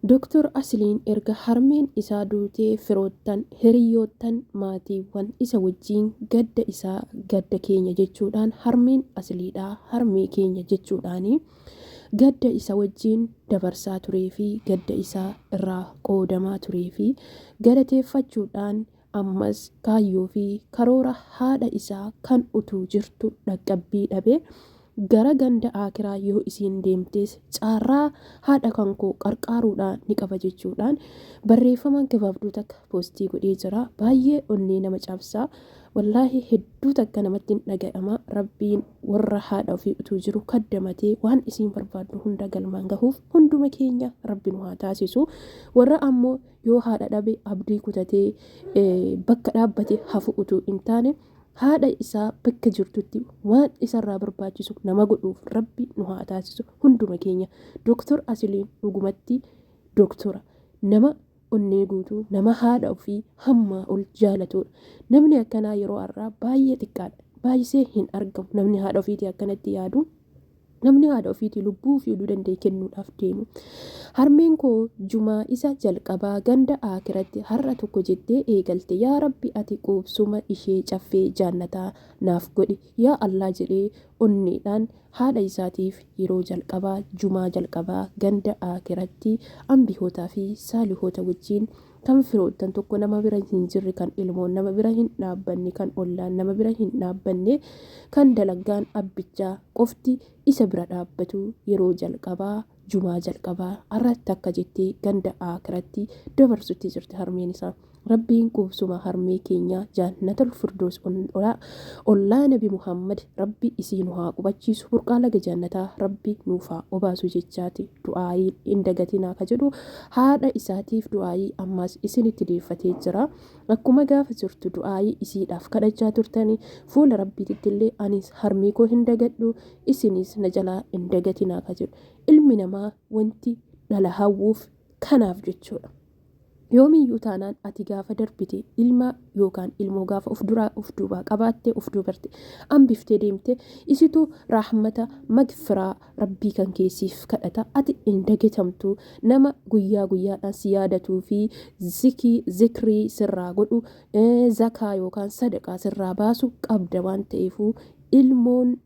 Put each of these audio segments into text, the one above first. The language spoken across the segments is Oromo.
Doktar Asliin erga harmeen isaa duutee firoottan, hiriyyoottan, maatiiwwan isa wajjiin gadda isaa gadda keenya jechuudhaan harmeen Asliidhaa harmee keenya jechuudhaani gadda isa wajjiin dabarsaa turee fi gadda isaa irraa qoodamaa turee fi galateeffachuudhaan ammas kaayyoo fi karoora haadha isaa kan utuu jirtu dhaqqabbii dhabe gara ganda aakiraa yoo isiin deemtes caarraa haadha kan koo qarqaaruudhaa ni qaba jechuudhaan barreeffama gabaabduu takka poostii godhee jira. Baay'ee onnee nama cabsa. Wallaahi hedduu takka namatti hin dhaga'ama. Rabbiin warra haadha ofii utuu jiru kaddamatee waan isiin barbaaddu hunda galmaan gahuuf hunduma keenya Rabbi nu haa taasisu. Warra ammoo yoo haadha dhabe abdii kutatee bakka dhaabbate hafu utuu hin taane haadha isaa bakka jirtutti waan isarraa barbaachisu nama godhuuf Rabbi nu haa taasisu hunduma keenya. Doktor Asiliin dhugumatti doktora nama onnee guutuu nama haadha ofii hammaa ol jaalatudha. Namni akkanaa yeroo har'aa baay'ee xiqqaadha. Baay'isee hin argamu namni haadha ofiitii akkanatti yaadu. Namni haadha ofiitii lubbuu ofii oduu danda'e kennuudhaaf deemu. Harmeen koo jumaa isa jalqabaa ganda aakiratti har'a tokko jettee eegalte. Yaa Rabbi ati quubsuma ishee caffee jaannataa naaf godhi. Yaa Allah jedhee onneedhaan haadha isaatiif yeroo jalqabaa jumaa jalqabaa ganda aakiratti ambihootaa fi saalihoota wajjiin kan firoottan tokko nama bira hin jirre, kan ilmoon nama bira hin dhaabbanne, kan ollaan nama bira hin dhaabbanne, kan dalagaan abbichaa qofti isa bira dhaabbatu yeroo jalqabaa jumaa jalqabaa har'a takka jettee ganda aakiratti dabarsutti jirti harmeen isaa. Rabbiin quubsuma harmee keenyaa jaannatal firdoos ollaa nabi Muhammad Rabbi isii nu haa qubachiisu, burqaa laga jaannataa Rabbi nuuf haa obaasu jechaati du'aayii hin dagatinaa ka jedhu haadha isaatiif du'aayii ammaas isinitti deeffatee jira. Akkuma gaafa jirtu du'aayii isiidhaaf kadhachaa turtani fuula Rabbiitittillee anis harmee koo hin dagadhu isinis na jalaa hin dagatinaa ka jedhu. Ilmi namaa wanti dhala hawwuuf kanaaf jechuudha. Yoomiyyuu taanaan ati gaafa darbite ilma yookaan ilmoo gaafa of duraa of duubaa qabaatte of duubarte ambiftee deemte isitu raahmata magfiraa Rabbii kan kee siif kadhata ati hin dagatamtu nama guyyaa guyyaadhaan si yaadatuu fi zikii zikrii sirraa godhu zakaa yookaan sadaqaa sirraa baasu qabda waan ta'eefuu ilmoon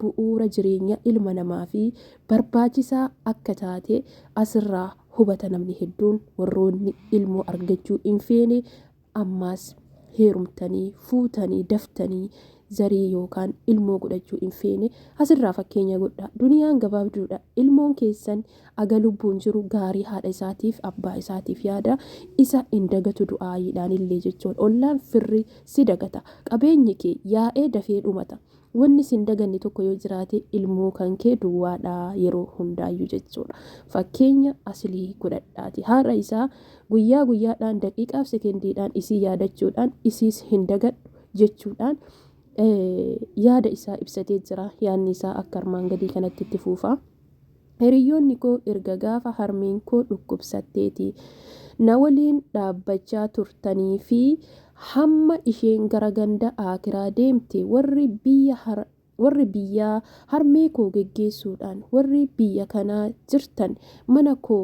bu'uura jireenya ilma namaa fi barbaachisaa akka taate asirraa hubata namni hedduun. Warroonni ilmoo argachuu hin feene ammaas heerumtanii fuutanii daftanii zarii yookaan ilmoo godhachuu hin feene asirraa fakkeenya godhaa. Duniyaan gabaabduudha. Ilmoon keessan aga lubbuun jiru gaarii haadha isaatiif abbaa isaatiif yaada isa hin dagatu du'aayiidhaan illee jechuun. Ollaan firri si dagata, qabeenyi kee yaa'ee dafee dhumata. Wanni sin daganne tokko yoo jiraate ilmoo kan kee duwwaadha yeroo hundaayyuu jechuudha. Fakkeenya asilii godhadhaati. Haadha isaa guyyaa guyyaadhaan daqiiqaaf sekendiidhaan isii yaadachuudhaan isiis hin dagadhu jechuudhaan yaada isaa ibsatee jira. Yaadni isaa akka armaan gadii kanatti itti fuufa. Hiriyyoonni koo erga gaafa harmeen koo dhukkubsatteeti na waliin dhaabbachaa turtanii fi hamma isheen gara ganda aakiraa deemte warri biyya warri biyyaa harmee koo geggeessuudhaan warri biyya kanaa jirtan mana koo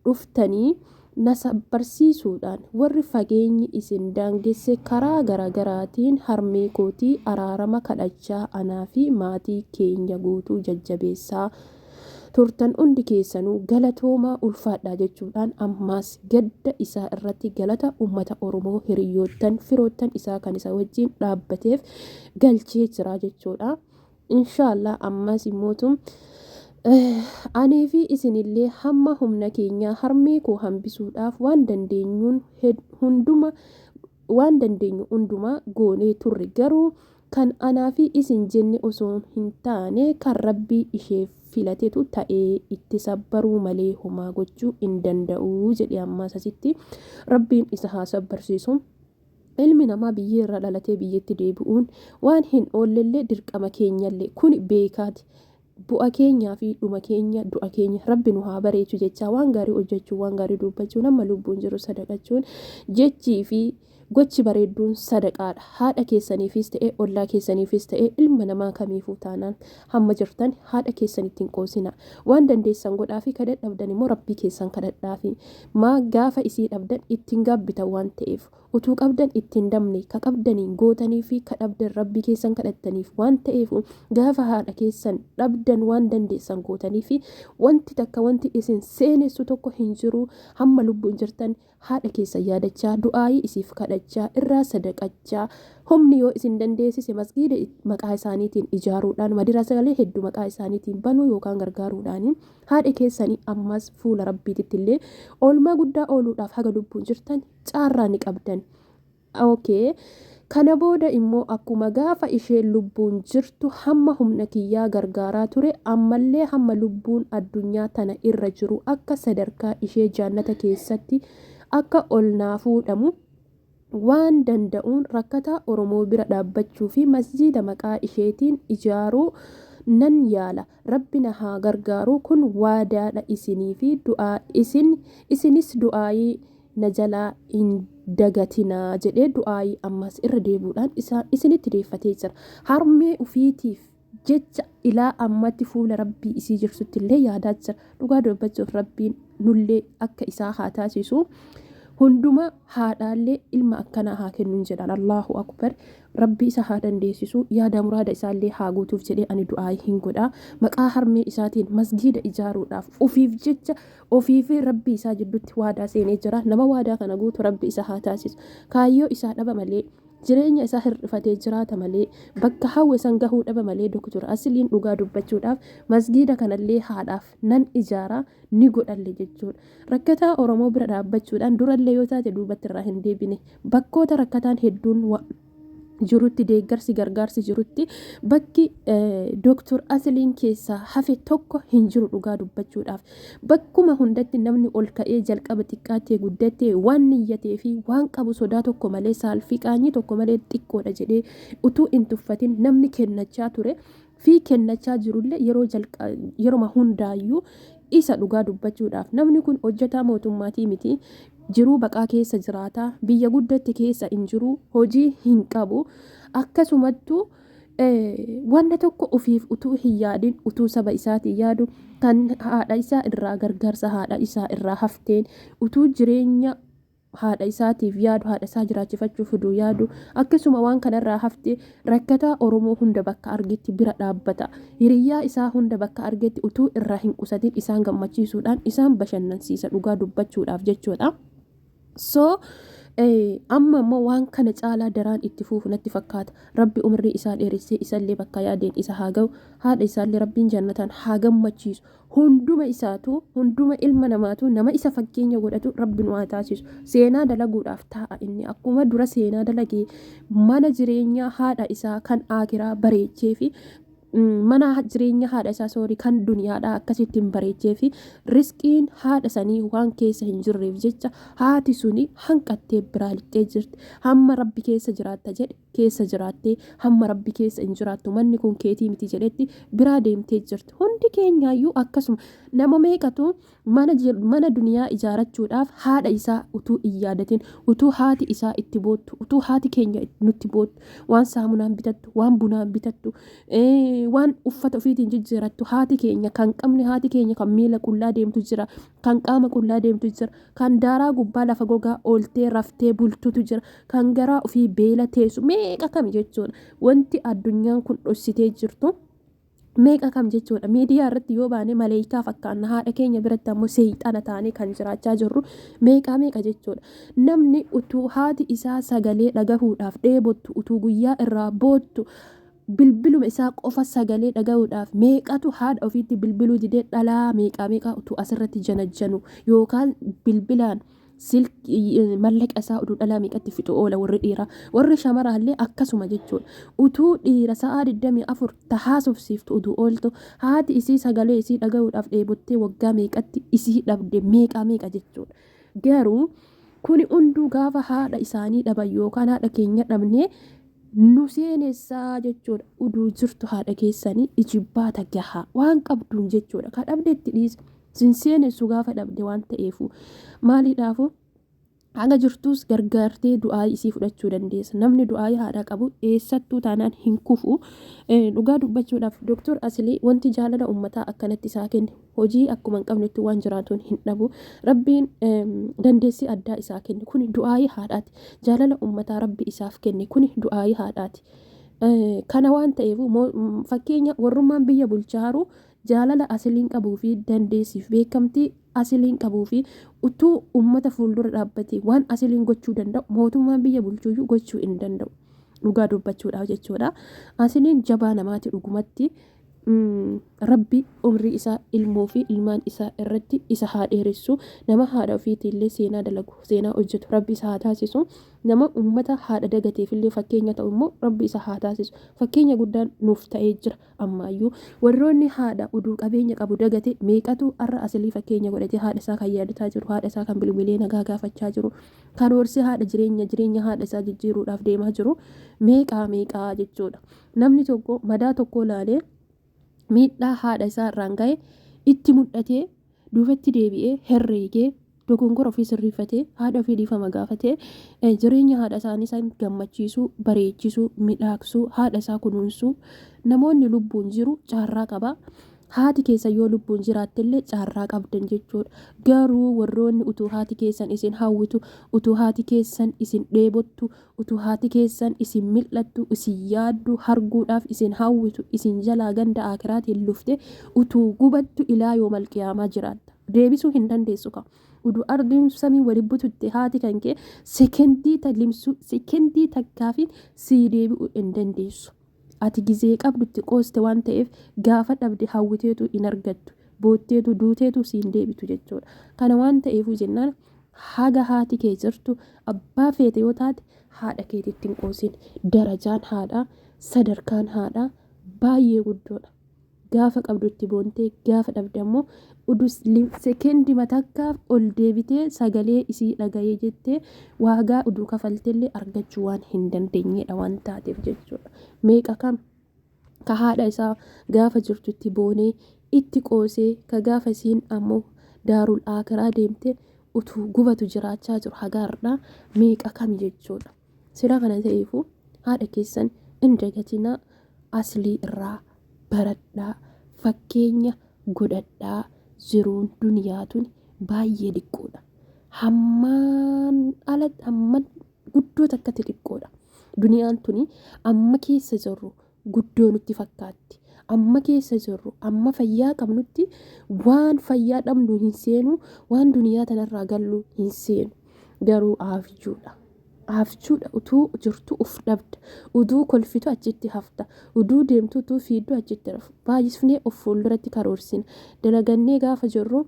dhuftanii na sabbarsiisuudhaan warri fageenyi isin daangesse karaa garagaraatiin harmee kootii araarama kadhachaa anaa fi maatii keenya guutuu jajjabeessaa turtan hundi keessanuu galatoomaa ulfaadhaa jechuudhaan ammaas gadda isaa irratti galata ummata Oromoo hiriyyoottan firoottan isaa kan isa wajjin dhaabbateef galchee jira jechuudha. Inshaallah ammas immootu anii fi isinillee hamma humna keenyaa harmee koo hambisuudhaaf waan dandeenyuun hunduma waan dandeenyu hundumaa goonee turre, garuu kan anaa fi isin jenne osoo hin taane kan Rabbii isheef filatetu ta'ee itti sabbaruu malee homaa gochuu hin danda'u jedhe. Ammaas asitti Rabbiin isa haa sabbarsiisu. Ilmi namaa biyyee irraa dhalatee biyyetti deebi'uun waan hin oollellee dirqama keenyallee kuni beekaati. Bu'a keenyaa fi dhuma keenya du'a keenya Rabbi nu haa bareechu jechaa waan gaarii hojjechuun waan gaarii dubbachuun amma lubbuun jiru sadaqachuun jechii fi Gochi bareedduun sadaqaadha. Haadha keessaniifis ta'e ollaa keessaniifis ta'e ilma namaa kamiifuu taanaan hamma jirtan haadha keessanitti hin qoosinaa. Waan dandeessan godhaafi, ka dadhabdan immoo Rabbii keessan kadhadhaafi. Maa gaafa isii dhabdan ittiin gaabbitan waan ta'eef. Utuu qabdan itti hin dabne, ka qabdaniin gootaniifi ka dhabdan Rabbii keessan kadhattaniif waan ta'eefu gaafa haadha keessan dhabdan waan dandeessan gootaniifi wanti takka wanti isin seenessu tokko hin jiru. Hamma lubbuun jirtan haadha keessan yaadachaa, du'aayii isiif kadhachaa, irraa sadaqachaa, humni yoo isin dandeessise masgiida maqaa isaaniitiin ijaaruudhaan, madrasaalee hedduu maqaa isaaniitiin banuu yookaan gargaaruudhaan haadha keessanii ammas fuula Rabbiititti illee oolmaa guddaa ooluudhaaf haga lubbuun jirtan caarraa ni qabdan. Okay. Kana booda immoo akkuma gaafa isheen lubbuun jirtu hamma humna kiyyaa gargaaraa ture, ammallee hamma lubbuun addunyaa tana irra jiru akka sadarkaa ishee jaannata keessatti akka ol naa fuudhamu waan danda'uun rakkataa Oromoo bira dhaabbachuu fi masjiida maqaa isheetiin ijaaruu nan yaala. Rabbi na haa gargaaru. Kun waadaadha isinii fi du'aa isin isinis du'aayii na jalaa hin dagatinaa jedhee du'aayii ammas irra deebi'uudhaan isa isinitti deeffatee jira. Harmee ufiitiif jecha ilaa ammatti fuula Rabbii isii jirtutti illee yaadaa jira. Dhugaa dubbachuuf Rabbiin nullee akka isaa haa taasisu. Hunduma haadhaallee ilma akkanaa haa kennuun jedhaan. Allahu akbar. Rabbi isa haa dandeessisu, yaada muraada isaallee haa guutuuf jedhee ani du'aayii hin godha. Maqaa harmee isaatiin masgiida ijaaruudhaaf ufiif jecha Ofii fi Rabbii isaa jiddutti waadaa seenee jira. Nama waadaa kana guutu Rabbi isa haa taasisu. Kaayyoo isaa dhaba malee, jireenya isaa hir'ifatee jiraata malee, bakka hawwe san gahuu dhaba malee Doktor Asliin dhugaa dubbachuudhaaf masgiida kanallee haadhaaf nan ijaara, ni godhalle jechuudha. Rakkataa Oromoo bira dhaabbachuudhaan durallee yoo taate duubatti irraa hin deebine. Bakkoota rakkataan hedduun jirutti, deeggarsi gargaarsi jirutti bakki Dooktor Asliin keessaa hafe tokko hin jiru dhugaa dubbachuudhaaf. Bakkuma hundatti namni ol ka'ee jalqaba xiqqaattee guddattee waan niyyatee fi waan qabu sodaa tokko malee, saalfii qaanyii tokko malee, xiqqoodha jedhee utuu hin tuffatin namni kennachaa ture fi kennachaa jirullee yeroo jalqa yeroma hundaayyuu isa. Dhugaa dubbachuudhaaf namni kun hojjetaa mootummaatii miti, jiruu baqaa keessa jiraata, biyya guddatte keessa hin jiru, hojii hin qabu. Akkasumattuu wanta tokko ofiif utuu hin yaadin, utuu saba isaatiin yaadu, kan haadha isaa irraa gargaarsa haadha isaa irraa hafteen utuu jireenya haadha isaatiif yaadu, haadha isaa jiraachifachuuf uduu yaadu, akkasuma waan kanarraa hafte rakkataa Oromoo hunda bakka argetti bira dhaabbata. Hiriyyaa isaa hunda bakka argetti utuu irraa hin qusatin isaan gammachiisuudhaan isaan bashannansiisa dhugaa dubbachuudhaaf jechuudha. So amma immoo waan kana caalaa daraan itti fuufu natti fakkaata. Rabbi umrii isaa dheeressee isallee bakka yaadeen isa haa ga'u. Haadha isaallee Rabbiin jannataan haa gammachiisu. Hunduma isaatu, hunduma ilma namaatu nama isa fakkeenya godhatu Rabbi nu haa taasisu. Seenaa dalaguudhaaf taa'a inni. Akkuma dura seenaa dalagee mana jireenyaa haadha isaa kan aakiraa bareechee fi mana jireenya haadha isaa, soorii, kan duniyaadhaa akkasittiin bareechee fi risqiin haadha sanii waan keessa hin jirreef jecha haati suni hanqattee biraa lixxee jirti. Hamma Rabbi keessa jiraatta jedhe keessa jiraattee, hamma Rabbi keessa hin jiraattu, manni kun keetii miti jedhetti biraa deemtee jirti. Hundi keenyaayyuu akkasuma. Nama meeqatu mana duniyaa ijaarachuudhaaf haadha isaa utuu hin yaadatin, utuu haati isaa itti boottu, utuu haati keenya nutti boottu, waan saamunaan bitattu, waan bunaan bitattu, waan uffata ofiitiin jijjiirattu haati keenya kan qabne, haati keenya kan miila qullaa deemtu jira, kan qaama qullaa deemtu jira, kan daaraa gubbaa lafa gogaa ooltee raftee bultutu jira, kan garaa ofii beela teessu meeqa kami jechuudha. Wanti addunyaan kun dhossitee jirtu meeqa kam jechuudha. Miidiyaa irratti yoo baane maleeykaa fakkaanna, haadha keenya biratti ammoo seexana taanee kan jiraachaa jirru meeqaa meeqa jechuudha. Namni utuu haati isaa sagalee dhagahuudhaaf dheebottu, utuu guyyaa irraa boottu, bilbiluma isaa qofa sagalee dhagahuudhaaf meeqatu haadha ofiitti bilbiluu didee, dhalaa meeqaa meeqaa utuu asirratti janajjanu yookaan bilbilaan silkii mallaqa isaa utuu dhalaa meeqatti fixu oola warri dhiiraa. Warri shamaraallee akkasuma jechuudha. Utuu dhiira sa'aa 24 tahaasofsiiftu utuu ooltu, haati isii sagalee isii dhagahuudhaaf dheebottee waggaa meeqatti isii dhabde meeqaa meeqa jechuudha. Garuu kuni hunduu gaafa haadha isaanii dhaban yookaan haadha keenya dhabnee nu seenessaa jechuudha. Uduu jirtu haadha keessanii ijibbaata gahaa waan qabduun jechuudha. Ka dhabde itti dhiisa. Sin seenessu gaafa dhabde waan ta'eefu. Maaliidhaafu? Haga jirtuus gargaartee du'aa'ii isii fudhachuu dandeessa. Namni du'aa'ii haadhaa qabu eessattuu taanaan hin kufu. Dhugaa dubbachuudhaaf Doktor Asilii wanti jaalala ummataa akkanatti isaa kenne hojii akkuma hin qabnetti waan jiraatuun hin dhabu. Rabbiin dandeessii addaa isaa kenne kuni du'aa'ii haadhaati. Jaalala ummataa Rabbi isaaf kenne kuni du'aa'ii haadhaati. Kana waan ta'eef fakkeenya warrummaan biyya bulchaaru jaalala Asiliin qabuu fi dandeessiif beekamtii Asiliin qabuu fi utuu ummata fuuldura dhaabbatee waan Asiliin gochuu danda'u mootummaan biyya bulchuyyuu gochuu hin danda'u. Dhugaa dubbachuudhaaf jechuudha. Asiliin jabaa namaati dhugumatti. Rabbi umrii isaa ilmoo fi ilmaan isaa irratti isa haa dheeressu. Nama haadha ofiitiillee seenaa dalagu, seenaa hojjetu Rabbi isa haa taasisu. Nama ummata haadha dagateefillee fakkeenya ta'u immoo Rabbi isa haa taasisu. Fakkeenya guddaan nuuf ta'ee jira. Ammaayyuu warroonni haadha uduu qabeenya qabu dagate meeqatu arra Asilii fakkeenya godhatee haadha isaa kan yaadataa jiru, haadha isaa kan bilbilee nagaa gaafachaa jiru, karoorsee haadha jireenya jireenya haadha isaa jijjiiruudhaaf deemaa jiru meeqaa meeqaa jechuudha. Namni tokko madaa tokko laalee miidhaa haadha isaa irraan ga'e itti mul'atee duubatti deebi'ee herreegee dogongora ofii sirriifatee haadha ofii dhiifama gaafatee jireenya haadha isaanii san gammachiisuu, bareechisuu, midhaagsuu, haadha isaa kunuunsuu namoonni lubbuun jiru caarraa qaba. Haati keessan yoo lubbuun jiraattellee caarraa qabdan jechuudha. Garuu warroonni utuu haati keessan isin hawwitu, utuu haati keessan isin dheebottu, utuu haati keessan isin mil'attu, isin yaaddu, harguudhaaf isin hawwitu, isin jalaa ganda aakiraatiin lufte, utuu gubattu ilaa yoomal qiyaamaa jiraatta. Deebisuu hin dandeessu kaa. Uduu ardiin samiin wali bututte haati kan kee sekendii ta limsuu sekendii takkaafiin sii deebi'u hin dandeessu. Ati gizee qabdutti qooste waan ta'eef gaafa dhabde hawwiteetu hin argattu. Bootteetu duuteetu siin deebitu jechuudha. Kana waan ta'eefuu jennaan haga haati kee jirtu abbaa feete yoo taate haadha keetitti hin qoosin. Darajaan haadhaa sadarkaan haadhaa baay'ee guddoodha. Gaafa qabdu itti boontee gaafa dhabde ammoo udu sekendima takkaaf ol deebitee sagalee isii dhagayee jettee waagaa uduu kafaltellee argachuu waan hin dandeenyeedha waan taateef jechuudha. Meeqa kam ka haadha isaa gaafa jirtu itti boonee itti qoosee ka gaafa isiin ammoo daarul aakiraa deemte utuu gubatu jiraachaa jiru haga har'aa meeqa kami jechuudha. Sila kana ta'eefuu haadha keessan hin dagatinaa Aslii irraa baradhaa fakkeenya godhadhaa jiruun duniyaa tuni baay'ee dhiqqoodha. Hammaan ala hamman guddoo takkatti xiqqoodha. Duniyaan tuni amma keessa jirru guddoo nutti fakkaatti. Amma keessa jirru amma fayyaa qabnutti waan fayyaa dhabnu hin seenu waan duniyaa tanarraa gallu hin seenu. Garuu aafjuudha. Aafjuudha utuu jirtu uf dhabda. Uduu kolfitu achitti hafta. Uduu deemtu utuu fiiddu achitti hafu. Baay'isfnee of fuulduratti karoorsina. Dalagannee gaafa jirru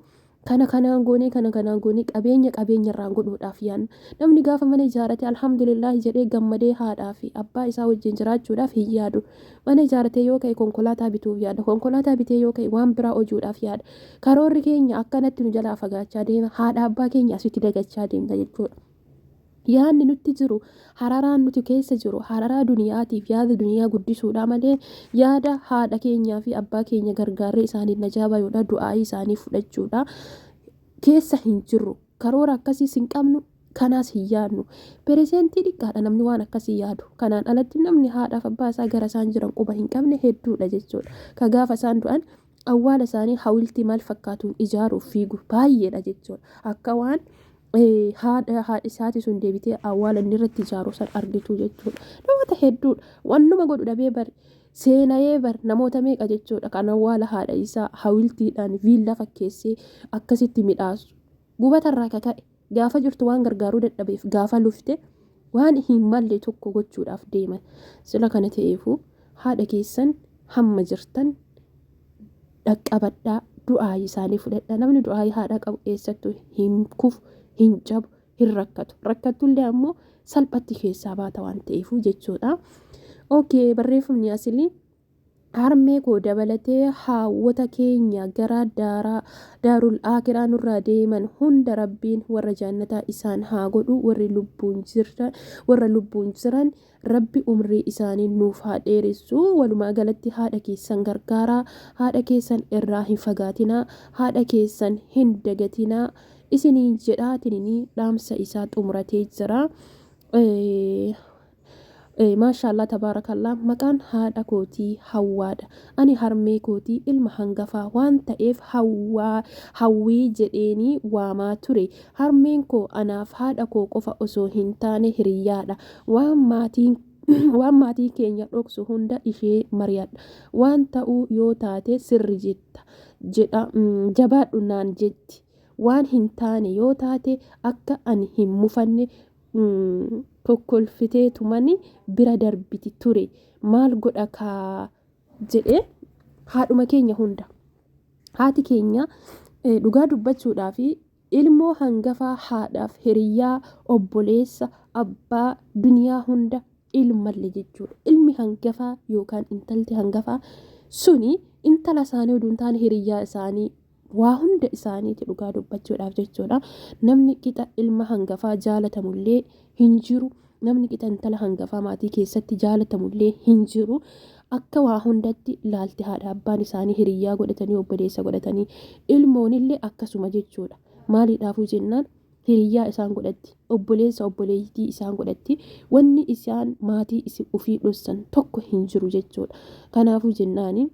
kana kanaan goonee kana kanaan goonee qabeenya qabeenya irraan godhuudhaaf yaanna. Namni gaafa mana ijaarate alhamdulillaahi jedhee gammadee haadhaa fi abbaa isaa wajjin jiraachuudhaaf hin yaadu. Mana ijaaratee yoo ka'e konkolaataa bituuf yaada. Konkolaataa bitee yoo ka'e waan biraa hojuudhaaf yaada. Karoorri keenya akkanatti nu jalaa fagaachaa deema. Haadha abbaa keenya asitti dagachaa deemna jechuudha. Yaadni nutti jiru, hararaan nuti keessa jiru, hararaa duniyaatiif yaada duniyaa guddisuudha malee yaada haadha keenyaa fi abbaa keenya gargaarree isaaniin najaa bayuudha, du'aa'ii isaanii fudhachuudha keessa hin jirru. Karoora akkasiis hin qabnu, kanaas hin yaadnu. Pereseentii xiqqaadha namni waan akkasii yaadu. Kanaan alatti namni haadhaaf abbaa isaa gara isaan jiran quba hin qabne hedduudha jechuudha. Ka gaafa isaan du'an awwaala isaanii hawiltii maal fakkaatuun ijaaruuf fiigu baay'eedha jechuudha. Akka waan haadha haadhi isaati sun deebitee awwaala inni irratti ijaaru san argitu jechuudha. Namoota hedduudha. Wannuma godhu dhabee bari seenayee bar namoota meeqa jechuudha kan awwaala haadha isaa hawiltiidhaan viillaa fakkeessee akkasitti midhaasu. Gubatarraa kaka'e gaafa jirtu waan gargaaruu dadhabeef gaafa lufte waan hin malle tokko gochuudhaaf deeman. Sila kana ta'eefuu haadha keessan hamma jirtan dhaqqabadhaa du'aayii isaanii fudhadhaa. Namni du'aayii haadhaa qabu eessattuu hin kufu, hin cabu, hin rakkatu. Rakkattullee ammoo salphatti keessaa baata waan ta'eefuu jechuudha. Okay, barreeffamni asilii harmee koo dabalatee haawwota keenya gara daaraa daarul aakiraa nurraa deeman hunda Rabbiin warra jaannataa isaan haa godhu warri lubbuun jiran warra lubbuun jiran Rabbi umrii isaanii nuuf haa dheeressu. Walumaa galatti haadha keessan gargaaraa, haadha keessan irraa hin fagaatinaa, haadha keessan hin dagatinaa. isiniin jedhaatinini dhaamsa isaa xumuratee jira. Maashaallah tabaarakallah, maqaan haadha kootii Hawwaadha. Ani harmee kootii ilma hangafaa waan ta'eef Hawwaa, Hawwii jedheenii waamaa ture. Harmeen koo anaaf haadha koo qofa osoo hin taane hiriyyaadha. Waan maatiin waan maatii keenya dhoksu hunda ishee mari'adha. Waan ta'uu yoo taate sirri jetta jedha, jabaadhu naan jetti. Waan hin taane yoo taate akka ani hin mufanne kokkolfiteetumani bira darbiti ture. Maal godha kaa jedhe haadhuma keenya hunda. Haati keenya dhugaa dubbachuudhaaf ilmoo hangafaa, haadhaaf hiriyyaa, obboleessa, abbaa, duniyaa hunda ilmalle jechuudha. Ilmi hangafaa yookaan intalti hangafaa suni intala isaanii oduu hin taane hiriyyaa isaanii, waa hunda isaaniiti dhugaa dubbachuudhaaf jechuudha. Namni qixa ilma hangafaa jaalatamullee hin jiru. Namni qixa intala hangafaa maatii keessatti jaalatamullee hin jiru. Akka waa hundatti laalti haadha abbaan isaanii, hiriyyaa godhatanii, obboleessa godhatanii, ilmoonillee akkasuma jechuudha. Maaliidhaafuu jennaan hiriyyaa isaan godhatti, obboleessa obboleettii isaan godhatti, wanni isaan maatii ofii dhossan tokko hin jiru jechuudha. Kanaafuu jennaani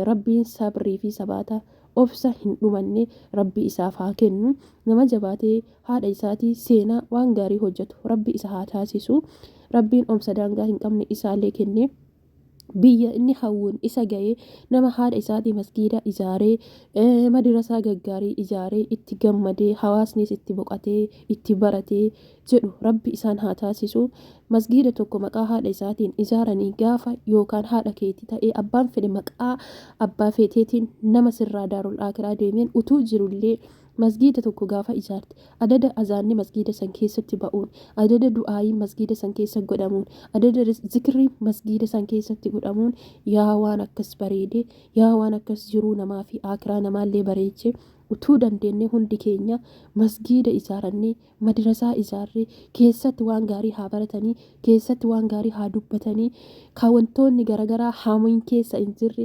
Rabbiin sabrii fi sabaata, obsa hin dhumanne Rabbi isaaf haa kennu. Nama jabaatee haadha isaatii seenaa waan gaarii hojjetu Rabbi isa haa taasisu. Rabbiin obsa daangaa hin qabne isaallee kenne, biyya inni hawwuun isa ga'ee, nama haadha isaatii masgiida ijaaree, madirasaa gaggaarii ijaaree, itti gammadee, hawaasnis itti boqatee itti baratee jedhu Rabbi isaan haa taasisu. Masgiida tokko maqaa haadha isaatiin ijaaranii gaafa yookaan haadha keetii ta'ee abbaan fedhe maqaa abbaa feeteetiin nama sirraa daarul aakiraa deemeen utuu jirullee, masgiida tokko gaafa ijaarte adada azaanni masgiida san keessatti ba'uun, adada du'aayiin masgiida san keessa godhamuun, adada zikriin masgiida san keessatti godhamuun, yaa waan akkas bareede, yaa waan akkas jiruu namaa fi aakiraa namaallee bareeche! Utuu dandeennee hundi keenya masgiida ijaarannee, madrasaa ijaarree, keessatti waan gaarii haa baratanii, keessatti waan gaarii haa dubbatanii, ka wantoonni garagaraa hamiin keessa hin jirre,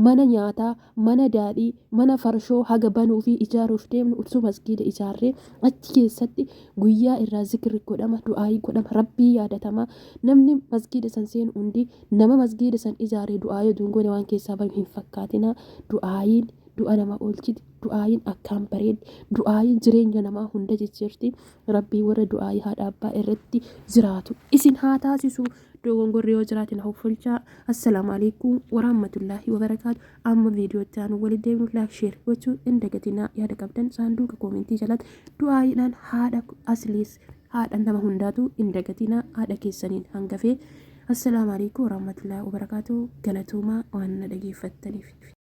mana nyaataa, mana daadhii, mana farshoo haga banuu fi ijaaruuf deemnu, utuu masgiida ijaarree achi keessatti guyyaa irraa zikri godhama, du'aayii godhama, Rabbii yaadatama. Namni masgiida san seenu hundi nama masgiida san ijaaree du'aayii oduu hin goone waan keessaa bayu hin fakkaatina. Du'aayiin du'a nama oolchiti. Du'aayiin akkaan bareeddi. Du'aayiin jireenya namaa hunda jijjiirti. Rabbii warra du'aayii haadha abbaa irratti jiraatu isin haa taasisu. Dogongorri yoo jiraate na hoffolchaa. Assalaamu alaikum warahmatullaahi wabarakaatu. Amma viidiyoo itti aanu walitti deebinu, like, share gochuu hin dagatinaa. Yaada qabdan saanduqa koomentii jalatti du'aayiidhaan haadha asliis, haadha nama hundaatu hin dagatinaa, haadha keessaniin hangafee. Assalaamu alaikum warahmatullaahi wabarakaatu. Galatoomaa waan na dhageeffattaniif.